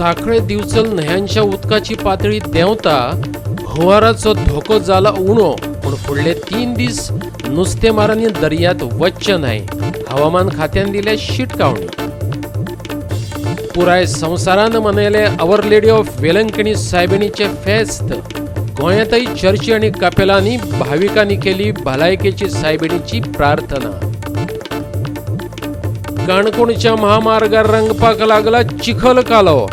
सांखळे दिवचल न्हंयांच्या उदकाची पातळी देंवता. हुंवाराचो धोको जाला उणो, पूण फुडले 3 दीस नुस्तेमारांनी दर्यांत वचचें न्हय, हवामान खात्यान दिल्या शिटकावणी. पुराय संवसारान मनयले our lady of Velankanni सायबिणीचे फेस्त. गोंयांतय चर्ची आनी कपेलांनी भाविकांनी केली भलायकेची सायबिणीची प्रार्थना. काणकोणच्या महामार्गार रंगपाक लागला चिखल कालो.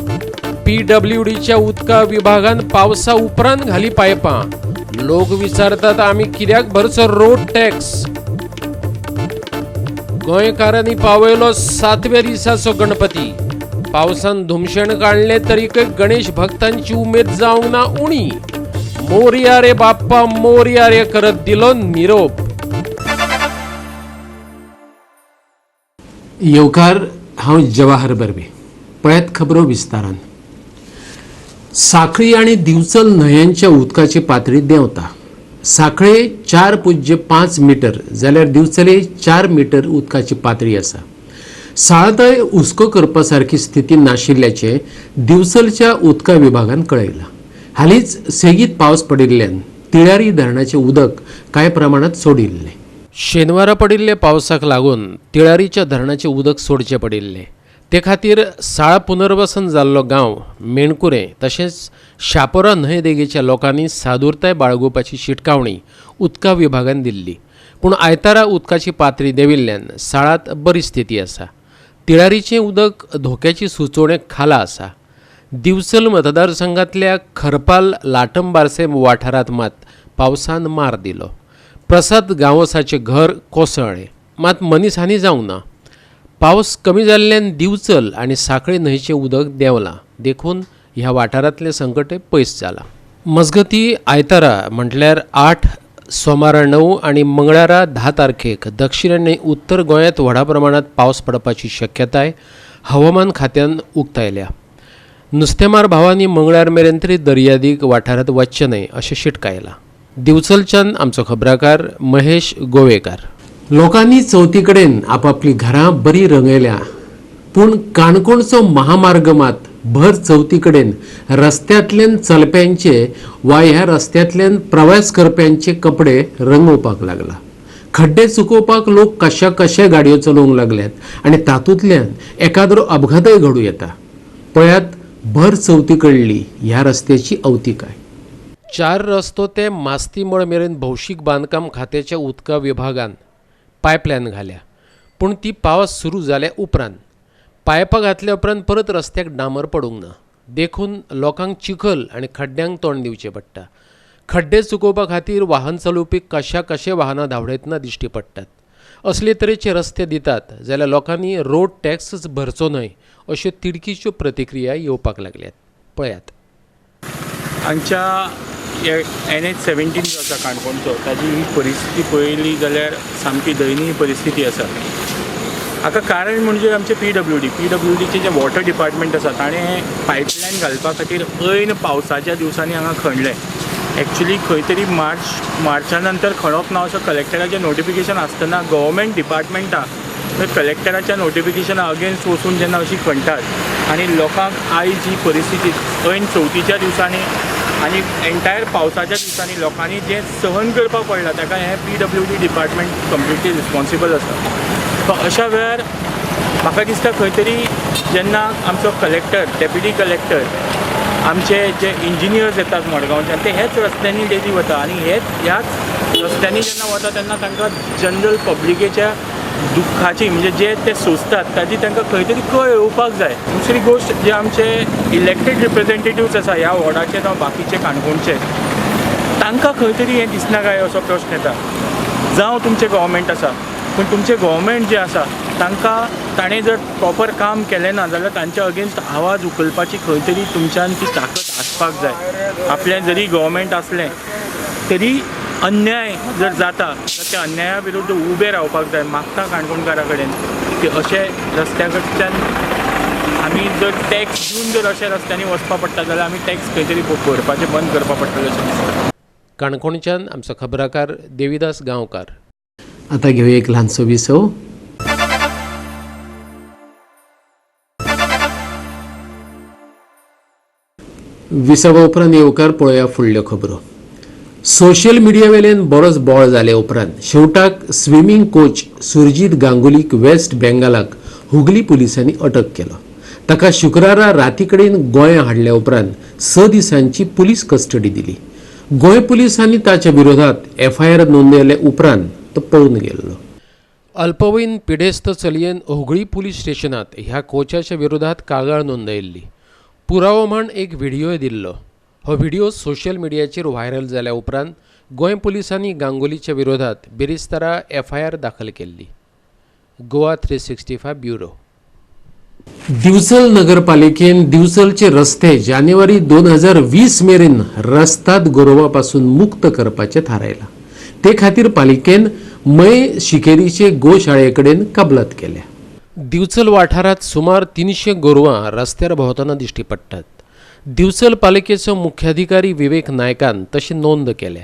पीडब्ल्यूडीच्या उदका विभागान पावसा उपरांत घाली पायपां. लोक विचारतात आमी कित्याक भरचो रोड टॅक्स. गोंयकारांनी पावयलो 7व्या दिसाचो गणपती. पावसान धुमशेण काडलें तरीकय गणेश भक्तांची उमेद जावंक ना उणी. मोरया रे बाप्पा मोरया रे करत दिलो निरोप. येवकार, हांव जवाहर बर्वे. पळयात खबरो विस्तारान. सांखळी आनी दिवचल न्हंयांच्या उदकाची पातळी देंवता. सांखळे 4.5 मिटर जाल्यार दिवचले 4 मिटर उदकाची पातळी आसा. साळांतय हुस्को करपा सारकी स्थिती नाशिल्ल्याचें दिवचलच्या उदका विभागान कळयलां. हालींच सेगीत पावस पडिल्ल्यान तिळारी धरणाचें उदक कांय प्रमाणांत सोडिल्लें. शेनवारा पडिल्ल्या पावसाक लागून तिळारीच्या धरणाचें उदक सोडचें पडिल्लें. ते खातीर साळा पुनर्वसन जाल्लो गांव मेणकुरें तशेंच शापोरा न्हंय देगेच्या लोकांनी सादूरताय बाळगुपाची शिटकावणी उदका विभागान दिल्ली. पूण आयतारा उदकाची पातळी देंविल्ल्यान साळांत बरी स्थिती आसा. तिळारीचें उदक धोक्याची सुचोवणे खाला आसा. दिवचल मतदारसंघातल्या खरपाल लाटंबारसे वाठारांत मात पावसान मार दिलो. प्रसाद गांवसाचें घर कोसळ्ळें, मात मनीस हानी जावंक ना. पावस कमी जाल्ल्यान दिवचल आनी सांखळे न्हंयचें उदक देंवलां, देखून ह्या वाठारांतलें संकटय पयस जालां. मजगती आयतारा म्हटल्यार 8, सोमारा 9 आनी मंगळारा 10 तारखेक दक्षिण आनी उत्तर गोंयांत व्हडा प्रमाणांत पावस पडपाची शक्यताय हवामान खात्यान उक्तायल्या. नुस्तेमार भावांनी मंगळार मेरेन तरी दर्यादिग वाठारांत वचचें न्हय अशें शिटकायलां. दिवचलच्यान आमचो खबराकार महेश गोवेकार. लोकांनी चवथी कडेन आपापली घरां बरी रंगयल्या, पूण काणकोणचो महामार्ग मात भर चवथी कडेन रस्त्यांतल्यान चलप्यांचे वा ह्या रस्त्यांतल्यान प्रवास करप्यांचे कपडे रंगोवपाक लागला. खड्डे चुकोवपाक लोक कशा कशे गाडयो चलोवंक लागल्यात आनी तातूंतल्यान एकाद्रो अपघातय घडूं येता. पळयात भर चवथी कडली ह्या रस्त्याची अवतिकाय. 4 रस्तो ते मास्तीमळ मेरेन भौशीक बांदकाम खात्याच्या उदका विभागान पायपलायन घाल्या, पूण ती पावस सुरू जाल्या उपरांत. पायपां घातल्या उपरांत परत रस्त्याक डांबर पडूंक ना, देखून लोकांक चिखल आनी खड्ड्यांक तोंड दिवचें पडटा. खड्डे चुकोवपा खातीर वाहन चलोवपी कशा कशे वाहनां धांवडयतना दिश्टी पडटात. असले तरेचे रस्ते दितात जाल्यार लोकांनी रोड टॅक्सच भरचो न्हय अश्यो तिडकीच्यो प्रतिक्रिया येवपाक लागल्यात. पळयात. हांगच्या NH 17 जो आसा काणकोणचो, ताजी ही परिस्थिती पळयली जाल्यार सामकी दयनीय परिस्थिती आसा. हाका कारण म्हणजे आमचे पीडब्ल्यूडी. पीडब्ल्यूडीचे जे वॉटर डिपार्टमेंट आसा ताणें पायपलायन घालपा खातीर ऐन पावसाच्या दिवसांनी हांगा खणलें. एक्चुली खंय तरी मार्चा नंतर खणप ना असो कलेक्टराचें नोटिफिकेशन आसतना गव्हर्मेंट डिपार्टमेंटां कलेक्टराच्या नोटिफिकेशना अगेन्स्ट वचून जेन्ना अशी खणटात आनी लोकांक आयज ही परिस्थिती ऐन चवथीच्या दिवसांनी आनी एंटायर पावसाच्या दिसांनी लोकांनी जें सहन करपाक पडलां ताका हें पीडब्ल्यूडी डिपार्टमेंट कंप्लिटली रिस्पॉन्सिबल आसा. सो अशा वेळार म्हाका दिसता खंय तरी जेन्ना आमचो कलेक्टर, डेप्युटी कलेक्टर, आमचे जे इंजिनियर्स येतात मडगांवच्यान ते हेच रस्त्यांनी डेली वता आनी हेच ह्याच रस्त्यांनी जेन्ना वता तेन्ना तांकां जनरल पब्लिकेच्या दुख्खाची म्हणजे जे ते सोंसतात ताजी तांकां खंय तरी कळ येवपाक जाय. दुसरी गोश्ट, जे आमचे इलेक्टेड रिप्रेझेंटेटिव्स आसा ह्या वॉर्डाचे जावं बाकीचे काणकोणचे, तांकां खंय तरी हें दिसना काय असो प्रश्न येता. जावं तुमचें गव्हर्मेंट आसा, पूण तुमचें गव्हर्मेंट जें आसा तांकां ताणें जर प्रॉपर काम केलें ना जाल्यार तांच्या अगेन्स्ट आवाज उखलपाची खंय तरी तुमच्यान ती ताकद आसपाक जाय. आपलें जरी गव्हर्मेंट आसलें तरी अन्याय जर जाता तर त्या अन्याया विरुद्ध उबें रावपाक जाय. मागता काणकोणकारा कडेन की अशे रस्त्या कडच्यान आमी जर टॅक्स दिवन जर अशे रस्त्यांनी वचपा पडटा जाल्यार आमी टॅक्स खंय तरी भरपाचें बंद करपा पडटलें अशें दिसता. काणकोणच्यान आमचो खबराकार देविदास गांवकार. आतां घेवया एक ल्हानसो विसव. विसवा उपरांत येवकार पळोवया फुडल्यो खबरो. सोशल मिडिया वेल्यान बरोच बोळ जाले उपरांत शेवटाक स्विमींग कोच सुरजीत गांगुलीक वेस्ट बेंगालाक हुगली पुलिसांनी अटक केलो. ताका शुक्रारा राती कडेन गोंया हाडल्या उपरांत 6 दिसांची पुलीस कस्टडी दिली. गोंय पुलिसांनी ताच्या विरोधात एफआयआर नोंदयले उपरांत तो पळून गेल्लो. अल्पवयीन पिडेस्त चलयेन हुगळी पुलीस स्टेशनात ह्या कोचाच्या विरोधात कागाळ नोंदयल्ली. पुरावो म्हण एक व्हिडियोय दिल्लो. हो व्हिडिओ सोशल मिडियाचेर व्हायरल जाल्या उपरांत गोंय पुलिसांनी गांगुलीच्या विरोधात बिरेस्तारा एफआयआर दाखल केल्ली. गोवा 365 ब्युरो. दिवचल नगरपालिकेन दिवचलचे रस्ते जानेवारी 2020 मेरेन रस्ताद गोरवां पासून मुक्त करपाचें थारायलां. ते खातीर पालिकेन मय शिकेरीचे गोशाळे कडेन कबलात केल्या. दिवचल वाठारांत सुमार 300 गोरवां रस्त्यार भोंवतना दिश्टी पडटात. दिवचल पालिकेचो मुख्याधिकारी विवेक नायकान तशी नोंद केल्या.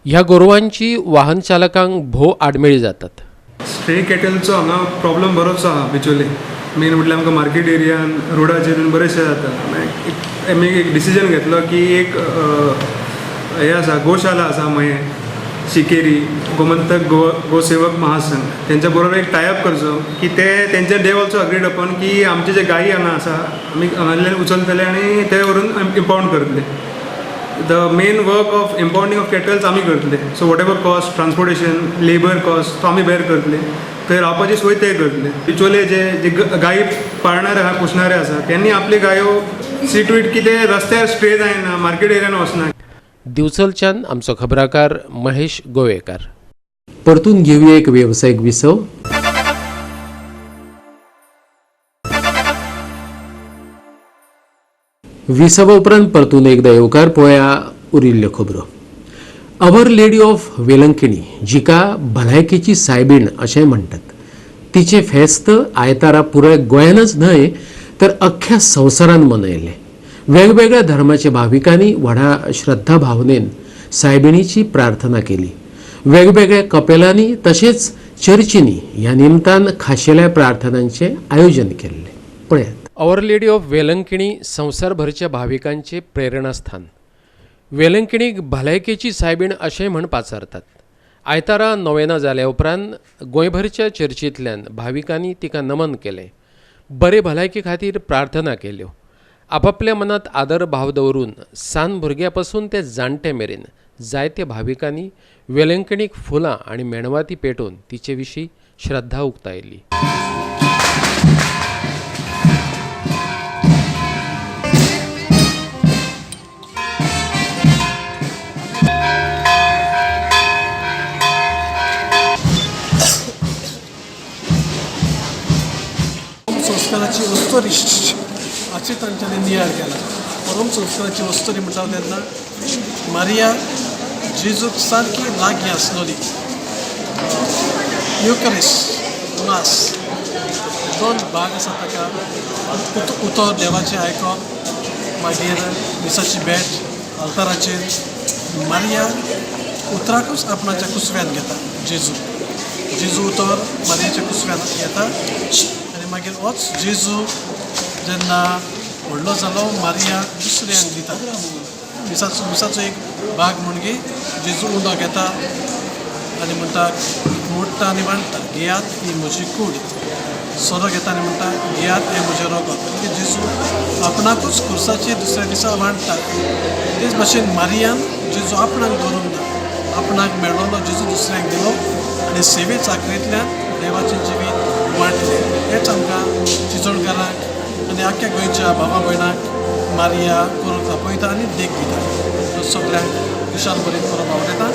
ह्या गोरवांची वाहन चालकांक भोव आडमेळी जातात. स्ट्रे कॅटलचो हांगा प्रॉब्लम बरोचसो आहा. बिचोले मेन म्हटल्यार आमकां मार्केट एरियान रोडाचेर बरेचशे जाता. आमी एक डिसिजन घेतलो की एक हें आसा, गोशाला आसा मये शिकेरी गोमंतक गोसेवक महासंघ तेंच्या बरोबर एक टायअप करचो की ते तेंचे they also agreed upon की आमचे जे गायी हांगा आसा आमी हांगांतल्यान उचलतले आनी ते व्हरून इम्पावंड करतले. The main work of impounding of cattles आमी करतले. So whatever cost, transportation, labour cost तो आमी बेर करतले. थंय रावपाची सोय ते करतले. बिचोले जे जे गायी पाळणारे आहा, पोसणारे आसा, त्यांनी आपले गायो सी टू it की ते रस्त्यार स्ट्रे जायना, मार्केट एरियान वचना. दिवचलच्यान आमचो खबराकार महेश गोवेकार. परतून घेवया एक वेवसायीक विसव. विसवा उपरांत परतून एकदा येवकार पळोवया उरिल्ल्यो खबरो. Our lady of Velankanni जिका भलायकेची सायबीण अशेंय म्हणटात, तिचें फेस्त आयतारा पुराय गोंयानच न्हय तर अख्ख्या संवसारान मनयलें. वेगवेगळ्या धर्माच्या भाविकांनी व्हडा श्रद्धा भावनेन सायबिणीची प्रार्थना केली. वेगवेगळ्या कपेलांनी तशेंच चर्चींनी ह्या निमतान खाशेल्या प्रार्थनांचें आयोजन केल्लें. पळयात. Our lady of Velankanni संवसारभरच्या भाविकांचें प्रेरणास्थान. वेलंकिणीक भलायकेची सायबीण अशें म्हण पाचारतात. आयतारा नोवेना जाल्या उपरांत गोंयभरच्या चर्चींतल्यान भाविकांनी तिका नमन केलें, बरे भलायके खातीर प्रार्थना केल्यो. आपापल्या मनांत आदर भाव दवरून सान भुरग्यां पासून ते जाणटे मेरेन जायते भाविकांनी वेलंकिणीक फुलां आनी मेणवाती पेटोवन तिचे विशीं श्रद्धा उक्तायली. संस्काराची अस्तोरी हाची तांच्यांनी नियाळ केला. परम संस्काराची अस्तोरी म्हणटा तेन्ना मारिया जेजूक सारकी लागीं आसलेली. युकरिस मास दोन भाग आसा ताका. उतर देवाचें आयकप, मागीर मिसाची भेट आल्ताराचेर. मारिया उतराकूच आपणाच्या कुसव्यान घेता. जेजू जेजू उतर मारियाच्या कुसव्यान घेता आनी मागीर होच जेजू जेन्ना व्हडलो जालो मारिया दुसऱ्यांक दिता. मिसाचो मिसाचो एक भाग म्हणगे जेजू उंडो घेता आनी म्हणटा, मोडटा आनी वांट्टा, घेयात ही म्हजी कूड. सोरो घेता आनी म्हणटा, घेयात हें म्हजें रोगत. म्हणजे जेजू आपणाकूच खुर्साचेर दुसऱ्या दिसा वांट्टा. तेच भाशेन मारियान जेजू आपणाक दवरूंक ना, आपणाक मेळ्ळो जेजू दुसऱ्यांक दिलो आनी सेवे चाकरेंतल्यान देवाचें जिवीत वांटलें. हेंच आमकां चिंचोणकारांक आनी आख्ख्या गोंयच्या भावा भयणांक मारिया करूंक दाखयता आनी देख दिता. सगळ्यांक खुशाल बरी परब आवडटा.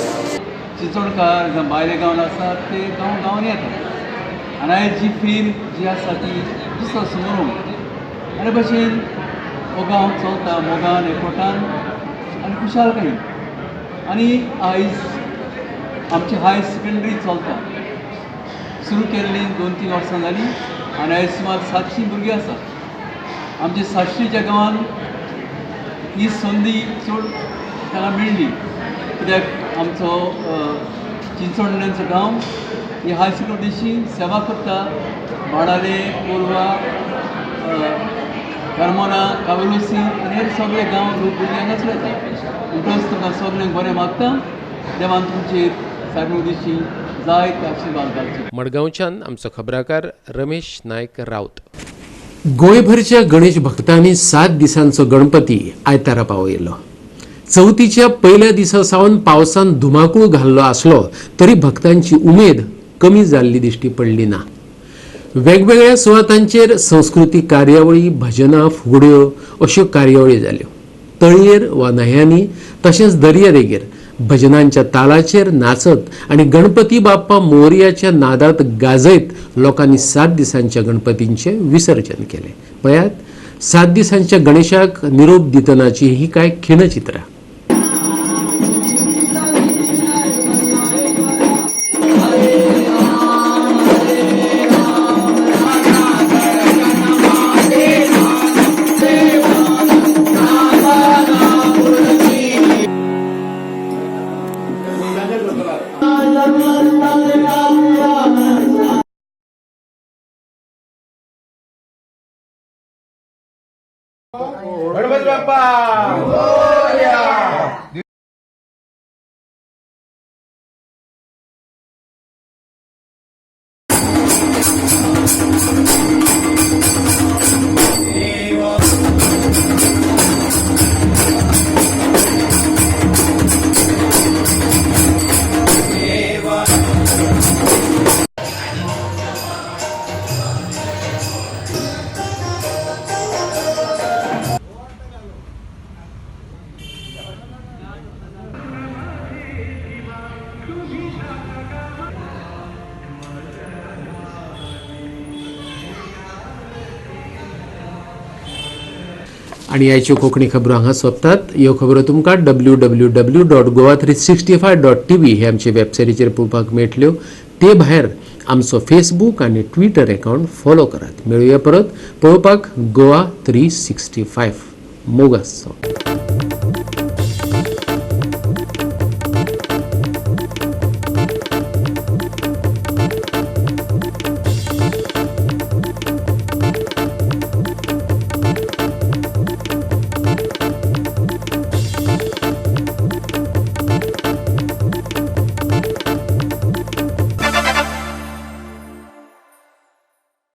चिंचोणकार जावं भायले गांवान आसा ते गांव गांवांनी येतात आनी आयज जी फील जी आसा ती दुसरो समोरून आनी भशेन हो गांव चलता मोगान एकवटान आनी खुशालकायेन. आनी आयज आमची हायर सेकेंडरी चलता, सुरू केल्ली 2-3 वर्सां जालीं आनी आयज सुमार 700 भुरगीं आसात. आमच्या साश्टीच्या गांवान ही संदी चड ताका मेळ्ळी कित्याक आमचो चिंचोणेंचो गांव ही हायर सेकेंडरीची सेवा करता. बाणाले, कोलवा, कार्मोना, कावलुसी आनी हेर सगळे गांव लोक भुरगीं हांगासर येता. म्हणटच तुमकां सगल्यांक बरें मागता, देवान तुमचेर सायबा जायते आशिर्वाद घालचे. मडगांवच्यान आमचो खबराकार रमेश नायक राऊत. गोंयभरच्या गणेश भक्तांनी 7 दिसांचो गणपती आयतारा पावयलो. चवथीच्या पयल्या दिसा सावन पावसान धुमाकूळ घाल्लो आसलो तरी भक्तांची उमेद कमी जाल्ली दिश्टी पडली ना. वेगवेगळ्या सुवातांचेर संस्कृतीक कार्यावळी, भजनां, फुगड्यो अश्यो कार्यावळी जाल्यो. तळयेर वा न्हंयांनी तशेंच दर्यादेगेर भजनांच्या तालाचेर नाचत आनी गणपती बाप्पा मोरयाच्या नादात गाजयत लोकांनी 7 दिसांच्या गणपतींचें विसर्जन केलें. पळयात 7 दिसांच्या गणेशाक निरोप दितनाची ही कांय खिणचित्रां. गणपती बाप्पा आनी आयच्यो कोंकणी खबरो हांगा सोंपतात. ह्यो खबरो तुमकां www.goa365.tv हे आमचे वेबसायटीचेर पळोवपाक मेळटल्यो. ते भायर आमचो फेसबूक आनी ट्विटर अकावंट फॉलो करात. मेळुया परत पळोवपाक गोवा 365. मोग आसचो.